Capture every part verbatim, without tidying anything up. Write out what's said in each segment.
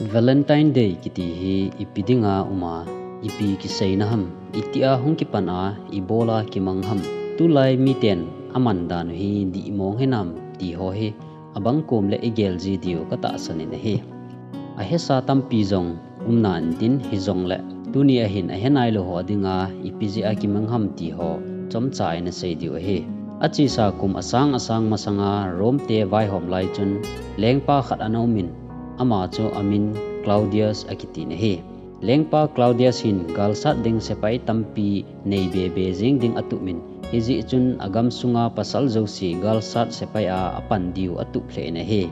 Valentine Day kiti hi ipi dinga uma, ipi kiseina ham, itia hung kipan a, ibola kimang ham. Tulai miten aman dan u hi dihmong hinam ti ho hi abang kom le igel ji diu katahsan in ahi. Ahesa tampi jong umna intin hijongle, tuni ahin ahe nailou ho dinga ipi jeh a kimang ham ti ho chomcha ina sei diu ahi. Achesa kum asang asang masanga Rome te vaihom lai chun lengpa khat ana umin, ama chu amin Claudius akitin ahi. Lengpa Claudius hin galsat ding sepai tampi nei bebe jing ding atumin, hijeh chun agam sunga pasal jouse galsat sepai a apan diu atup lheh in ahi.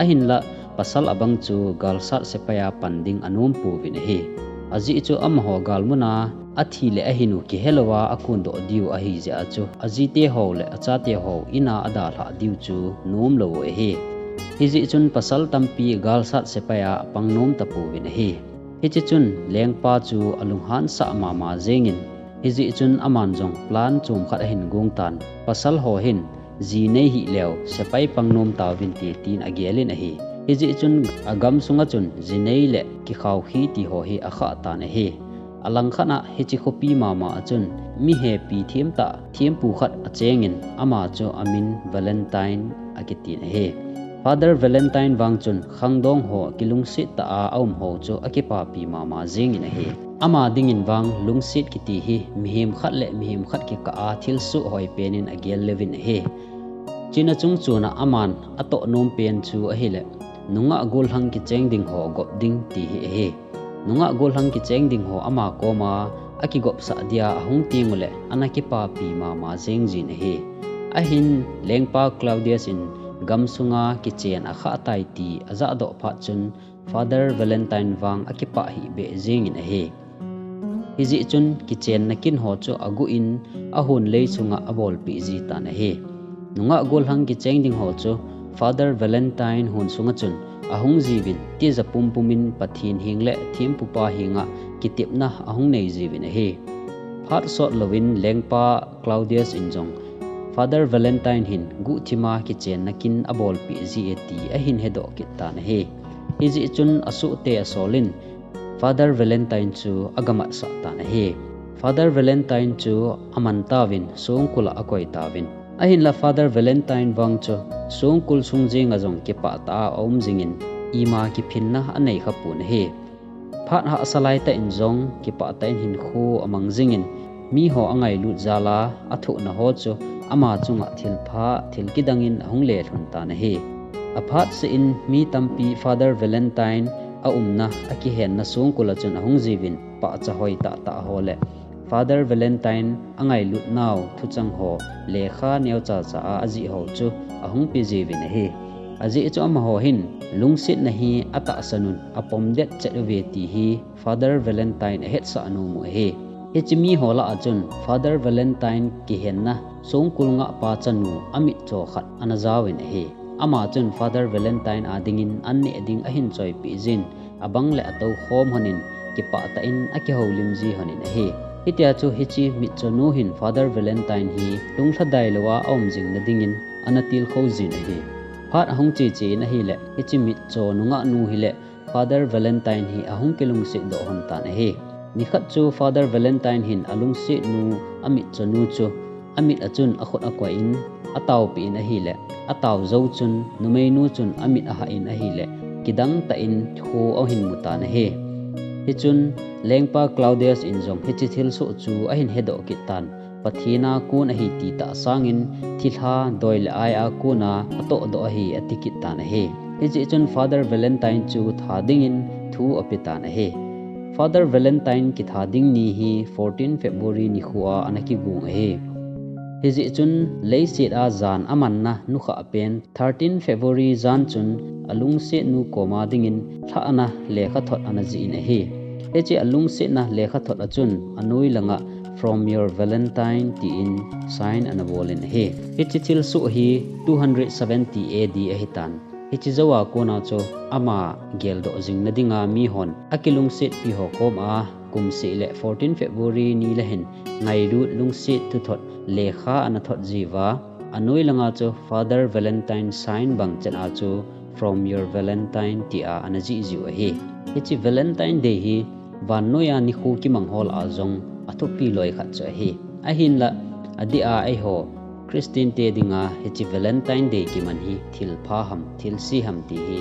Ahinlah pasal abang chu galsat sepai a pan ding anom pouvin ahi. Ajeh chu amaho galmuna athi le ahin u kihelouva akondoh diu ahi jeh a chu ajite ho le achate ho ina adalhah diu chu nomlou u ahi. Hijeh chun pasal tampi galsat sepai a apang nom tapouvin ahi. Hiche chun lengpa chu alunghansah mama jengin, hijeh chun aman jong plan chom khat ahin gong tan, pasal ho hin ji nei hih leu sepai pang nom tauvin te tin agelin ahi. Hijeh chun agam sunga chun ji nei le kikhaukhi ti ho hi akhah tan ahi. Alangkhat a hiche khopi mama a chun mi hepi themtah thempu khat achengin, ama chu amin Valentine akitin ahi. Father Valentine vang chun khangdong ho kilungset tah a aum ho chu akipapi mama jengin ahi. Ama dingin vang lungset kiti hi mihem khat le mihem khat kikah a thilsoh hoi penin agel leuvin ahi. Chuna chungchona aman atoh nom pen chu ahile, nungah gollhang kicheng ding ho gop ding ti hi ahi. Nungah gollhang kicheng ding ho ama koma akigopsah dia ahung tengule ana kipapi mama jengjin ahi. Ahin lengpa Claudius in gam sunga kichen akhah tai ti ajahdoh phat chun Father Valentine vang akipah hih beh jengin ahi. Hijeh chun kichenna kin ho chu aguh in ahon lei sunga abolpeh ji tan ahi. Nungah gollhang kicheng ding ho chu Father Valentine hon sunga chun ahung jiuvin, tija pumpumin Pathen heng le thempupa henga kitepna ahung nei jiuvin ahi. Phat sot louvin lengpa Claudius in jong Father Valentine hin guhthima kichenna kin abolpeh ji e ti ahin hedoh kit tan ahi. Hijeh chun asohte asolin Father Valentine chu agamatsah tan ahi. Father Valentine chu aman tauvin songkul a akoi tauvin. Ahinla Father Valentine vang chu songkul sung jenga jong kipah tah a aum jingin, ima kiphinna anei khapon ahi. Phat hahsa laitah in jong kipah tah in hinkho amang jingin, miho angailut jal a athohna ho chu ama chunga thilpha, thil kidangin ahung lelhun tan ahi. Aphat seh in mi tampi Father Valentine aumna akihenna songkul a chun ahung jiuvin, pahcha hoi tahtah ho le Father Valentine angailut nau thuchang ho lekha neocha cha a ajih ho chu ahung pe jiuvin ahi. Ajeh chu amaho hin lungsetna hi atahsan un apomdet chet uve ti hi Father Valentine ahetsah nom u ahi. Hiche miho lah a chun Father Valentine kihenna songkul ngahpa chanu amitcho khat ana jaovin ahi. Ama chun Father Valentine a dingin an neh ding ahin choipeh jin, abang le atoukhom lhonin kipah tah in akihoulim ji lhonin ahi. Hitia chu hiche mitchonu hin Father Valentine hi lunglhadai louva aum jingna dingin ana tilkhou jin ahi. Phat ahung cheche in ahile, hiche mitcho nungahnu hile Father Valentine hi ahung kilungset doh lhon tan ahi. Nikhat chu Father Valentine hin alungsetnu amitchonu chu amit a chun akhut akoi in ataopeh in ahile, atao jou chun numeinu chun amit ahah in ahile, kidang tah in kho ahin mu tan ahi. Hichun lengpa Claudius in jong hiche thilsoh chu ahin hedoh kit tan, Pathen a kon ahi ti tah sangin thilha doi le ai a kona atohdoh ahi ati kit tan ahi. Hijeh chun Father Valentine chu tha dingin thu ape tan ahi. Father Valentine kitha ding ni hi fourteen February nikho a ana kigong ahi. Hijeh chun leiset a jan amanna nukhah pen thirteen February jan chun alungsetnu koma dingin lhahna lekhathot ana jih in ahi. Hiche alungsetna lekhathot a chun anoi langa From Your Valentine tin sign ana bolin ahi. Hiche thilsoh hi two hundred seventy A D ahitan. Hiche jouva kona chu ama geldoh jingna dinga mihon akilungsetpi ho koma kumseh le fourteen February ni le hin ngailut lungset thuthot lekha ana thot jiuva, anoi langa chu Father Valentine sign bang chet a chu From Your Valentine tia ana jih jiu ahi. Hiche Valentine Day hi vannoiya nikho kimang ho lah a jong athupi loi khat chu ahi. Ahinlah, adeh a eiho Christian te dinga hiche Valentine Day kiman hi thilpha ham, thilse ham ti hi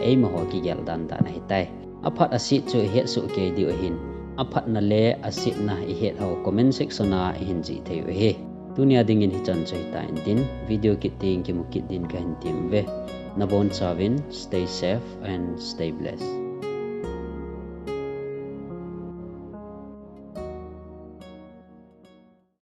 eima ho kigel dan dan ahitai. Aphat aset chu ihet soh kei diu ahin, aphatna le asetna ihet hou comment section a ihin jih thei u ahi. Tunia dingin hichan chu hitan tin, video kit teng kimu kit din kahin tem uve. Nabonchauvin stay safe and stay blessed.